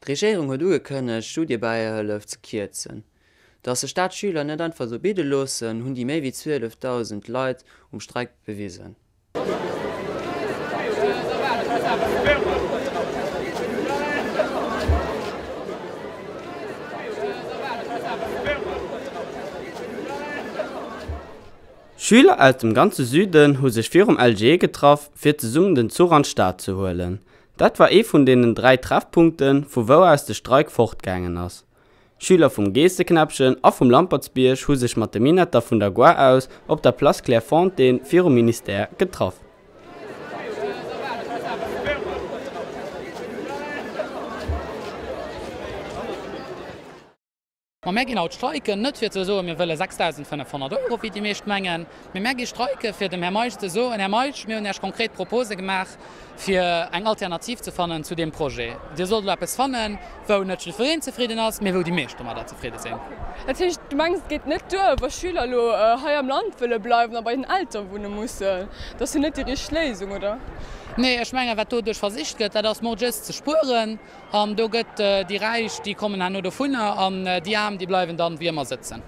D'Regierung huet ugekënnegt, d'Studiebäihëllef ze kierzen. Datt sech dat d'Schüler net einfach esou bidde loossen, hunn déi méi wéi 12.000 Leit um Streik bewisen. Schüler aus dem ganze Süden hu sech virum LGE getraff, fir zesummen den Zuch an d'Stad ze huelen. Dat war ee vun deenen 3 Treffpunkten, vu wou aus de Streik fortgaangen ass. Schüler vum Geesseknäppchen a vum Lampertsbierg hu sech mat de Minetter vun der Gare aus op der Place Clairefontaine virum Ministère getraff. Ma mär ginn haut streiken, net fir ze soen, mir wëlle 6.500 Euro, wéi déi meescht mengen, mee mär gi streike fir dem Här Meisch ze soen, Här Meisch, mir hunn Iech konkret Propose gemaach, fir eng Alternativ ze fannen zu deem Projet. Dir sollt elo eppes fannen, wou net jiddwereen zefridden ass, mee wou déi meescht domadder zefridde sinn. Dat heescht, du mengs, et geet net duer, wa Schüler elo hei am Land wëlle bleiwen a bei den Eltere wunne mussen? Dat ass jo net déi richteg Léisung, oder? Nee, ech mengen, wat doduerch versicht gëtt, dat ass Morges ze spueren. An do gëtt déi Räich, déi kommen herno dovunner, an déi Aarm, déi bleiwen dann wéi ëmmer sëtzen.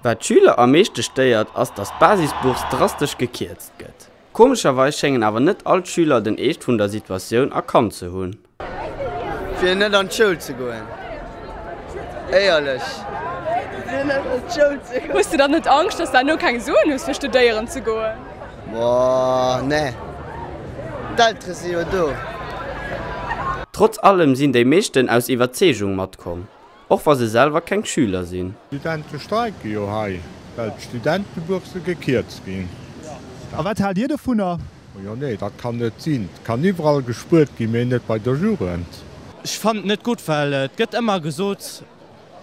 Wat d'Schüler am meeschte stéiert, ass datt d'Basisbourse drastesch gekierzt gëtt. Komescherweis schéngen awer net all d'Schüler den Eescht vun der Situatioun erkannt ze hunn. Fir net an d'Schoul ze goen. Éierlech. Fir net an d'Schoul ze goen. Hues de dann net Angscht, dass de herno keng Suen hues fir studéieren ze goen? Boah, nee. D'Eltere si jo do. Trotz allem sinn déi meeschten aus Iwwerzeegung matkomm. Och wa se selwer keng Schüler sinn. D'Studente streike jo hei, well d'Studentebourse gekierzt ginn. A wat haalt Dir dovunner? Jo, nee, dat kann net sinn. Et kann iwwerall gespuert ginn, mee net bei der Jugend. Ech fannen et net gutt, well et gëtt ëmmer gesot,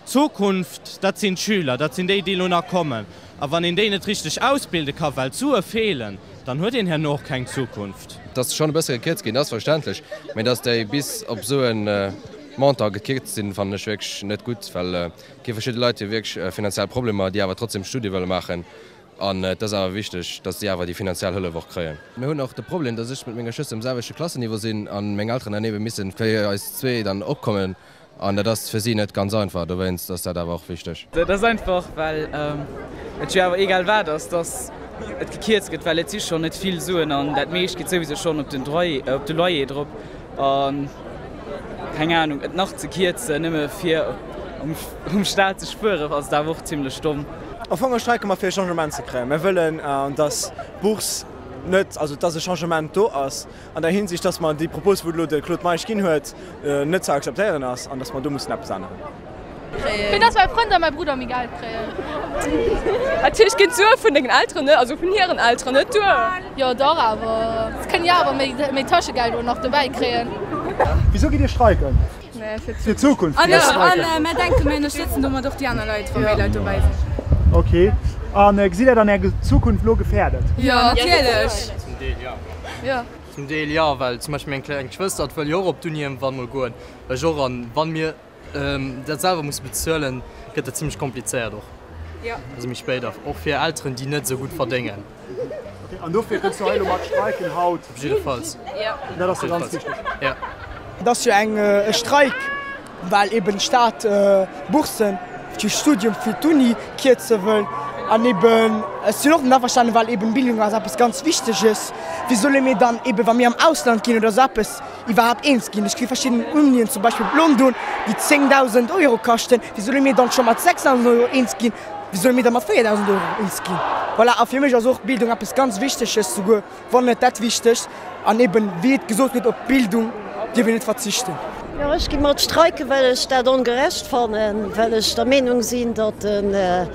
d'Zukunft, dat sinn d'Schüler, dat sinn déi, déi elo nach kommen. A wann een déi net richteg ausbilde ka well d'Sue feelen, dann huet een herno och keng Zukunft. Dass se schonn e bësse gekierzt ginn, ass verständlech, mee dass déi bis op esou e Montant gekierzt sinn, fannen ech wierklech net gutt, well et gi verschidde Leit, déi hu wierklech finanziell Problemer, déi awer trotzdem Studie wëlle maachen. An et ass awer wichteg, dass si awer déi finanziell Hëllef och kréien. Mir hunn och de Problem, dass ech mat menger Schwëster um selwechte Klassenniveau sinn an meng Elteren dann ebe missen fir eis zwee dann opkommen. An dat ass fir si net ganz einfach. Dowéinst ass dat awer och wichteg. Dat ass einfach, well et jo awer egal wat ass, dass et gekierzt gëtt, well et si schonn net vill Suen an dat meescht geet souwisou schonn op den op de Loyer drop. An keng Anung, et nach ze kierzen, nëmme fir um Staat ze spueren, ass et awer och zimlech domm. Am Fong streike mer fir e Changement ze kréien. Mir wëllen, dass d'Bourse net, also dass e Changement do ass an der Hinsicht, dass mer déi Propos, wou elo de Claude Meisch ginn huet, net ze akzeptéieren ass an dass mer do mussen eppes änneren. Fir dass mäi Frënd a mäi Brudder méi Geld kréien. Dat heescht, ginn d'Sue vun dengen Elteren net, also vun hiren Elteren net duer? Jo dach, awer se kënnen jo awer méi Täschegeld och nach dobäi kréien. Wisou gitt Dir streiken? Fir d'Zukunft. An mär denken, mir ënnerstëtzen domat och déi aner Leit, wa méi Leit dobäi sinn. Ok. A gesitt Där dann Är Zukunft elo gefährdet? Jo, natierlech. Zum Deel jo. Jo. Zum Deel jo, well zum Beispill meng kleng Schwëster, d'wëll jo och op d'Uni iergendwann mol goen, ech och. An wann mir dat selwer musse bezuelen, gëtt dat zimmlech komplizéiert och. Also méi spéider, och fir Elteren, déi net esou gutt verdéngen. Ok, an dofir kënns du hei elo mat streiken haut? Op jiddefalls. Dat ass jo ganz wichteg. Jo. Et ass jo eng e Streik, well eben d'Stad Bourssen fir Studium fir d'Uni kierze wëll. An eben, ech sinn och net averstanen, well eben Bildung ass eppes ganz Wichteges. Wéi solle mir dann eben, wa mir am Ausland ginn oder esou eppes, iwwerhaapt eens ginn? Ech kritt verschidden Unien, zum Beispill op London, déi 10.000 Euro kaschten. Wéi solle mir dann scho mat 6.000 Euro eens ginn? Wéi solle mir da mat 4.000 Euro eens ginn? Voilà, a fir mech ass och Bildung eppes ganz Wichteges, souguer wann net dat Wichtegst. An eben, wéi et gesot gëtt, op Bildung dierf een net verzichten. Jo, ech gi mat streiken, well ech dat ongerecht fannen, well ech der Meenung sinn, datt de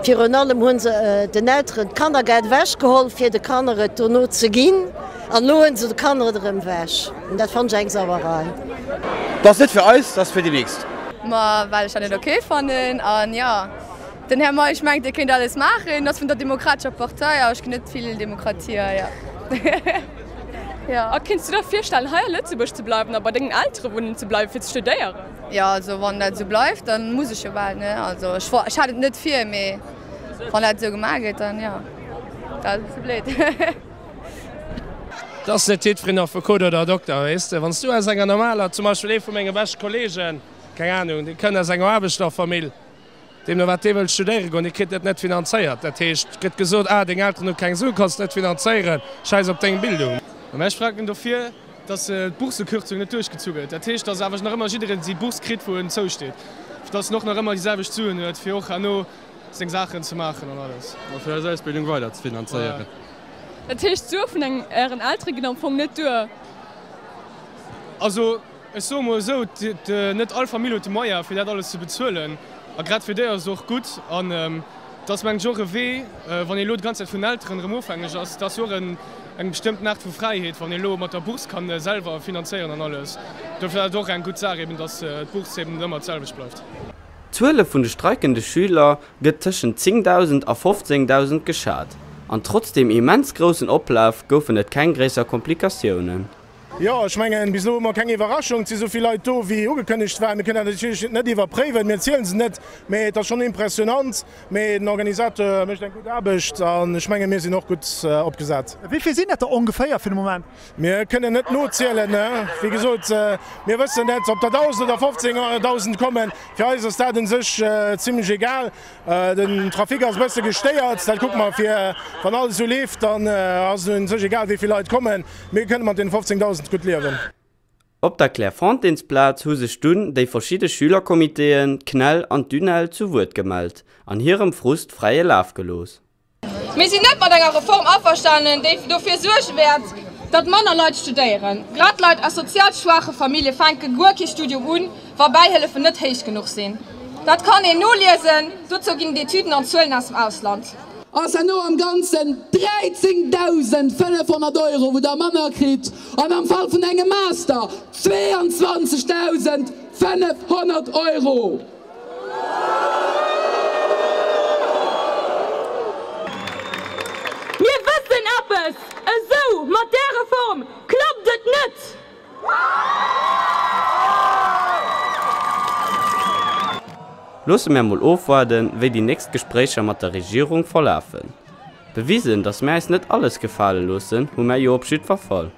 virun allem hu se den Elteren d'Kannergeld ewechgeholl, fir de Kanner et dono ze ginn, an elo huele se de Kanner et erëm ewech. An dat fannen ech eng Sauerei. Dat ass net fir eis, dat ass fir déi nächst. Ma well ech dat net ok fannen. An jo, den Här Meisch mengt, e kéint alles maachen, en ass vun der Demokratescher Partei, awer ech ginn net vill Demokratie hei, jo. A kéints du der virstellen, hei a Lëtzebuerg ze bleiwen a bei dengen Eltere wunnen ze bleiwen, fir ze studéieren? Jo, also wann dat esou bleift, dann muss ech jo bal, ne? Also ech, ech hat et net vir, mee wann dat esou gemaach gëtt, dann jo. Dat ass e bësse blöd. Et ass net jiddwereen Affekot oder Dokter, weess de. Wann s du aus enger normaler, zum Beispill ee vu menge beschte Kolleegen, keng Anung, dee kënnt aus enger Aarbechterfamill, deemno wat dee wëllt studéiere goen, dee kritt dat net finanzéiert. Dat heescht, et gëtt gesot, ah, deng Elteren hu keng Suen, kanns net finanzéieren, schäiss op deng Bildung. Mä ech froen dofir, dass d'Boursekürzung net duerchgezu gëtt. Dat heescht, dass awer nach ëmmer jiddereen déi Bourse kritt, wou en zousteet, dass en och nach ëmmer déi selwecht Suen huet, fir och herno seng Saachen ze maachen an alles. A fir eis Ausbildung weider ze finanzéieren. Dat heescht, d'Sue vun Ären Eltere ginn am Fong net duer? Also, ech soe mol esou, net all Famill huet de Moyen, fir dat alles ze bezuelen. A grad fir déi ass et och gutt. An et ass, mengen ech, och e Wee, wann ee elo déi ganz Zäit vun den Elteren erëm ofhängeg ass, et ass jo och eng bestëmmten Aart vu Fräiheet, wann ee elo mat der Bourse kann selwer finanzéieren an alles. Dofir ass et och eng gutt Saach eben, datt d'Bourse eben ëmmer d'selwecht bleift. D'Zuele vun de streikende Schüler gëtt tëschent 10.000 a 15.000 geschat. An trotz deem immens groussen Oplaf goufen et keng gréisser Komplikatiounen. Jo, ech mengen, bis elo hu mer keng Iwwerraschung. Et si sou vill Leit do, wéi ugekënnegt war. Mir kënnen dat natierlech net iwwerpréiwen, mir ziele se net, mee et ass schonn impressionant. Mee den Organisateur mécht eng gutt Aarbecht an ech mengen, mir sinn och gutt opgesat. Wéi vill sinn dat der ongeféier fir de Moment? Mir kënnen net nozielen. Wéi gesot, mir wëssen net, ob der 1.000 oder 15.000 kommen. Fir eis ass dat u sech zimlech egal. Den Trafic ass e bësse gestéiert, dat kucke mer fir. Wann alles esou leeft, dann ass et u sech egal, wéi vill Leit kommen. Mir kënne mat deene 15.000 gutt liewen. Op der Clairefontaines-Plaz hu sech dunn déi verschidde Schülercomitéen, d'CNEL an d'UNEL zu Wuert gemellt an hirem Frust fräie Laf gelooss. Mir sinn net mat enger Reform averstanen, déi dofir suerge wäert, datt manner Leit studéieren. Grad Leit aus sozial schwaache Famillje fänke guer kee Studium un, wa Bäihëllefen net héich genuch sinn. Dat kann een noliesen, dozou ginn et Etüden an Zuelen aus dem Ausland. Ass herno am Ganzen 13.500 Euro, wou Der manner kritt, an am Fall vun engem Master 22.500 Euro. Mir wëssen eppes, esou mat där Reform klappt et net! Loosse mär mol ofwaarden, wéi déi nächst Gespréicher mat der Regierung verlafen. Bewisen, datt mär eis net alles gefale loossen, hu mär jo op jiddwer Fall.